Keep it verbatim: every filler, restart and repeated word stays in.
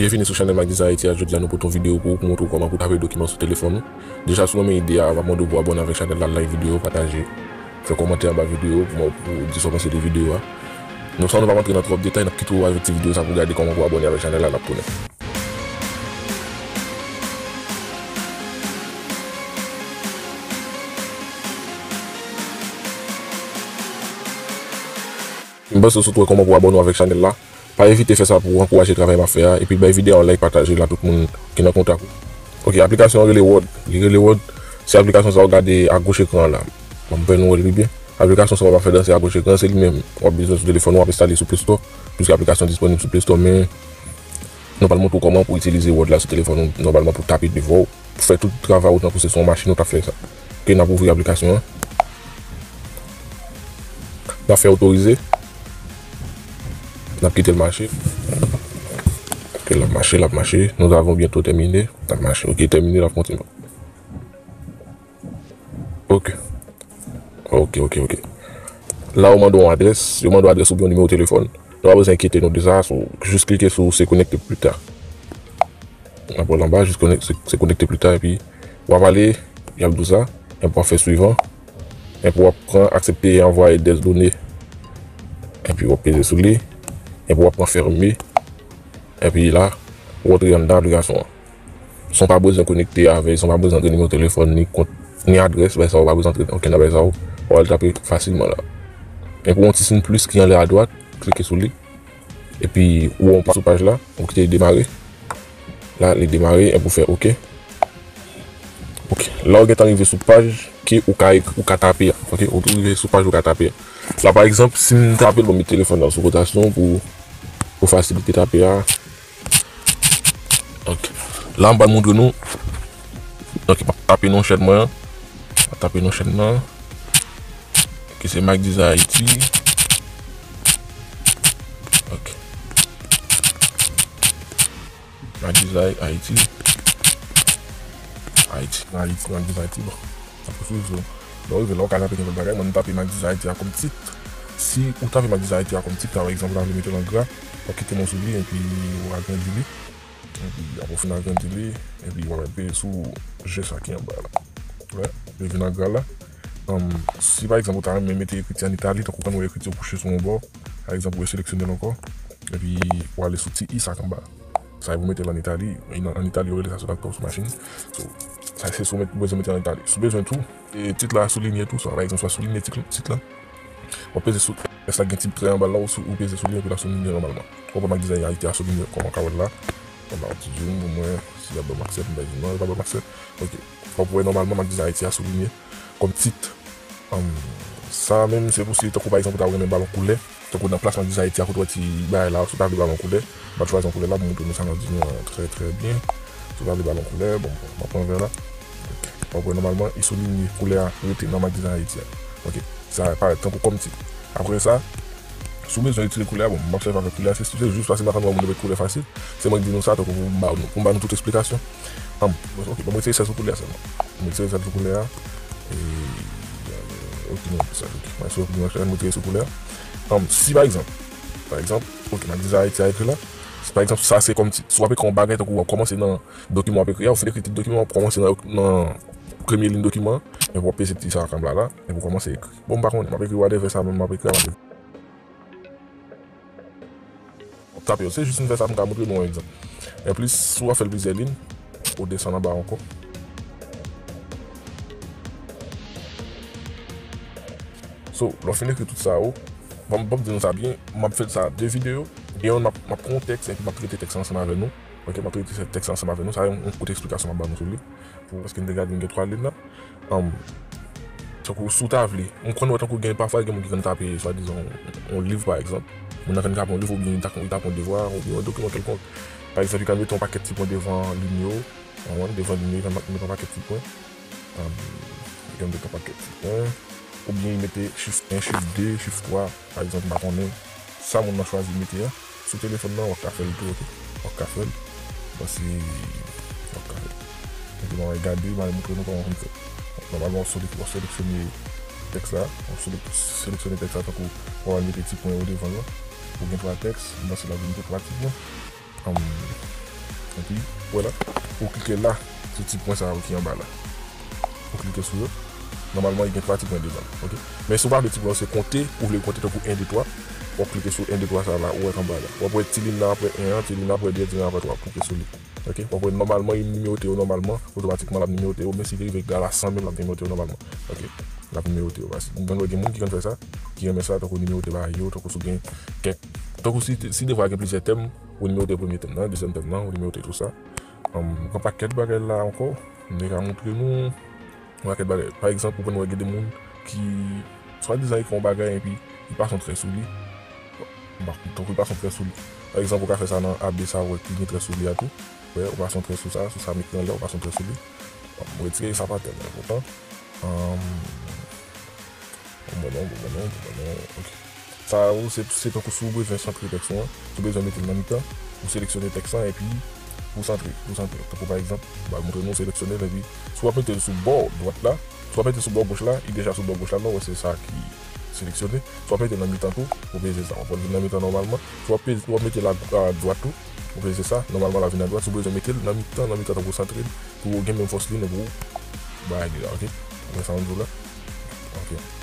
Byenvini sou chanèl Mac Design Haiti a. Jodi a nou pote yon videyo pou ou, pou montre w kòman pou tape dokiman sou telefòn ou. Deja, si w renmen ide a, m ap mande w pou abòne avèk chanèl la, like videyo, pataje, fè kòmantè anba videyo pou mwen, pou w di sa w panse de videyo a. Non, san nou pa rantre nan twòp detay, n ap kite w avèk ti videyo sa pou w gade kòman pou abòne avèk chanèl la, n ap tounen. M panse w sot wè kòman pou abòne avèk chanèl la. Pa evite fè sa pou w ankouraje travay m ap fè a, epi bay videyo a yon like, pataje l a tout moun ki nan kontak ou. Ok, aplikasyon an rele Word. Li rele Word. Se aplikasyon sa w gade agoch ekran an la. Bon, m fè nou wè l pi byen. Aplikasyon sa w ap fè danse agoch ekran, se li menm w ap bezwen sou telefòn ou, w ap enstale sou Play Store, piske aplikasyon an disponib sou Play Store, men nou pral montre w kòman pou itilize Word la sou telefòn ou, nòmalman pou tape devan w, pou fè tout travay ou tankou se sou yon machin ou t ap fè sa. Ok, n ap ouvri aplikasyon an. N ap fè otorize. N ap kite l mache. Ok, l ap mache, l ap mache. Nous avons bientôt terminé. L ap mache. Ok, tèmine, l ap kontinye. Ok. Ok, ok, ok. La, yo mande w adrès, yo mande w adrès oubyen yon nimewo telefòn. Nou pa bezwen enkyete nou de sa, so, jis klike sou se connecter plus tard. Apre l anba, jis connecter, se, se connecter plus tard, epi w ap ale, y ap di w sa, epi w ap fè suivant, epi w ap pran accepter et envoyer des données, epi w ap peze sou li, epi w ap pran fermer, epi la, w antre anndan aplikasyon an. San w pa bezwen konekte avè, san w pa bezwen antre nimewo telefòn, ni kont, ni adrès, bagay sa yo, w pa bezwen antre okenn nan bagay sa yo. W al tape fasilman la. Epi w wè yon ti siy plis ki anlè adwat, klike sou li. Epi ou wè yon pa sou paj la, ou kite li demare. La, li demare, epi ou fè ok. Ok. La, ou gentan rive sou paj ke ou ka ek-, ou ka tape a. Ok, ou rive sou paj ou ka tape a. La, pa egzanp, si m tape l, bon, m met telefòn nan sou wotasyon pou, pou fasilite tape a. Ok. La, m pral montre nou. Ok, m ap tape non chèn mwen an. M ap tape non chèn nan. Ki se Mac Design Haiti. Ok. Mac Design Haiti. Haiti, Haiti, Mac Design Haiti, bon. Sa pou sou zo. Lè w rive la, ou ka tape nenpòt bagay. Mwen, m tape Mac Design Haiti a kòm tit. Si ou tape Mac Design Haiti a kòm tit, pa egzanp, ou ta vle mete l an gra, w ap kite mo sou li, epi w agrandi li. Epi, apre w fin agrandi li, epi w ap peze sou je sa ki anba la. Wè, li vin an gra la. Anm, si, pa egzanp, ou ta renmen mete ekriti an italik, tankou w konn wè ekriti yo kouche sou yon bò, pa egzanp, ou seleksyone l ankò, epi w ale sou ti i sa k anba. Sa e pou mete l an italik, an italik, yo rele sa sou laptop, sou machin. So, sa se si w met-, bezwen mete l an italik. Si w bezwen tou, e tit la soulinye tou, sa, pa egzanp, si w soulinye tit, tit la, w ap peze sou, lè sa gen ti trè anba la, ou sou, ou peze sou li, epi l ap soulinye nòmalman. Ou konprann Mac Design Haiti a soulinye kòman w ka wè l la. Bon, ba, ti zoom pou mwen, si y ap ban m aksè, m bay zoom nan, yo pa ban m aksè. Ok. Fòk ou wè nòmalman Mac Design Haiti a soulinye kòm tit. Anm, sa menm, se pou si, tankou pa egzanp, ou ta renmen ba l yon koulè, tankou nan plas Mac Design Haiti a, kote w wè ti bagay la, si w ta vle ba l yon koulè, m ap chwazi yon koulè la, pou montre nou sa nan di nou an trè, trè byen. Si w ta vle ba l yon koulè, bon, m ap pran vè la. Ok. W ap wè nòmalman, li soulinye koulè a rete nan Mac Design Haiti a. Ok. Sa parèt tankou kòm tit. Apre sa, si w bezwen retire koulè a, bon, m ap sèvi avèk koulè a, se, se jis paske m pa konn wè moun yo met koulè fasil. Se mwen ki di nou sa, tankou pou m ba nou, pou m ba nou tout eksplikasyon. Anm, ok, bon, m retire sèl sou koulè a sèlman. M retire sèl sou koulè a. E, ok, non, sèl, ok. Mwen sou, mwen retire sou koulè a. Anm, si pa egzanp, pa egzanp, ok, Mac Design Haiti a ekri la. Si pa egzanp, sa se kòm tit. Si w ap ekri yon bagay, tankou w ap kòmanse nan dokiman w ap ekri a, ou fin ekri tit dokiman, w ap kòmanse nan, nan premye liy dokiman an, epi w ap peze ti sa k anba la, epi w kòmanse ekri. Bon, m pa konnen, m ap ekri whatever sa menm, m ap ekri a, m ap ekri. W ap tape yo. Se jis m fè sa pou m ka montre nou yon egzanp. Anplis, si w ap fè l plizyè liy, ou desann anba ankò. So, lè w fin ekri tout sa yo, bon, bon, m di nou sa byen, m ap fè sa de videyo. Gen youn, m ap, m ap pran yon tèks, epi m ap rete tèks la ansanm avè nou. Ok, m ap rete tèks la ansanm avè nou. Sa yon, yon kout eksplikasyon m ap ba nou sou li. Pou, paske m te gade, m gen twa liy la. Anm, tankou si w ta vle, m konn wè tankou gen, pafwa gen moun ki konn tape, swadizan, yon, yon liv, pa egzanp. Moun nan konn tape yon liv, oubyen li tape, li tape yon devwa, oubyen yon dokiman kèlkonk. Pa egzanp, li konn mete yon pakèt ti pwen devan liy yo, w konprann, devan liy yo, li konn mete yon pakèt ti pwen. Anm, li konn mete yon pakèt ti pwen. Oubyen li mete chif en, chif de, chif twa. Pa egzanp, m pa konnen sa moun nan chwazi mete a. Sou telefòn nan, w ap ka fè l tou, ok? W ap ka fè l. Paske w ap ka fè l. Epi, nou al gade, m al montre nou kòman pou n fè. Nòmalman, w ap selek-, w ap seleksyone tèks la. W ap selek-, seleksyone tèks la tankou w al mete ti pwen yo devan l lan. Ou gen twa tèks, m panse l ap vin tou twa ti pwen. Anm, Epi, wè la, ou klike la, sou ti pwen sa yo ki anba la. Ou klike sou yo. Nòmalman, li gen twa ti pwen devan l, ok? Men si w pa vle ti pwen yo, se konte, ou vle konte tankou en, de, twa, w ap klike sou en, de, twa sa la, ou wè k anba la. W ap wè ti liy la apre en an, ti liy la apre de, ti liy la apre twa, w ap klike sou li. Ok? W ap wè nòmalman, li nimewote yo nòmalman, otomatikman l ap nimewote yo, men si li rive egal a san menm, l ap nimewote yo nòmalman. Ok? L ap nimewote yo. Paske mwen wè gen moun ki konn fè sa, ki renmen sa, tankou nimewote bagay yo, tankou si w gen kèk, tankou si, si defwa gen plizyè tèm, ou nimewote premye tèm nan, dezyèm tèm nan, ou nimewote tou sa. Anm, gen pakèt bagay la ankò, m te ka montre nou yon pakèt bagay. Pa egzanp, ou konn wè gen de moun ki swadizan ekri yon bagay epi li pase yon trè sou li. M pa konn, tankou li pase yon trè sou li. Pa egzanp, ou ka fè sa nan A B sa, ou wè ki gen trè sou li a tou. Wè, ou pase yon trè sou sa, sou sa m ekri anlè, ou pase yon trè sou li. Bon, m retire sa, pa tèlman enpòtan. Anm, bon, bon, non, bon, bon, non, bon, bon, non, ok. Sa yo, se, se tankou si w bezwen santre tèks ou an, si w bezwen mete l nan mitan, ou seleksyone tèks lan epi ou santre, ou santre. Tankou pa egzanp, m pral montre nou seleksyone l epi si w ap mete l sou bò dwat la, si w ap mete l sou bò goch la, li deja sou bò goch la, non, wè se sa ki seleksyone. Si w ap mete l nan mitan tou, ou peze sa. W ap vin nan mitan nòmalman. Si w ap peze, w ap mete l a, a dwat tou, ou peze sa, nòmalman l ap vin a dwat. Si w bezwen mete l nan mitan, nan mitan tankou santre l, pou w gen menm fòs li, men pou w bagay li la, ok? Ou wè sa m di w la? Ok.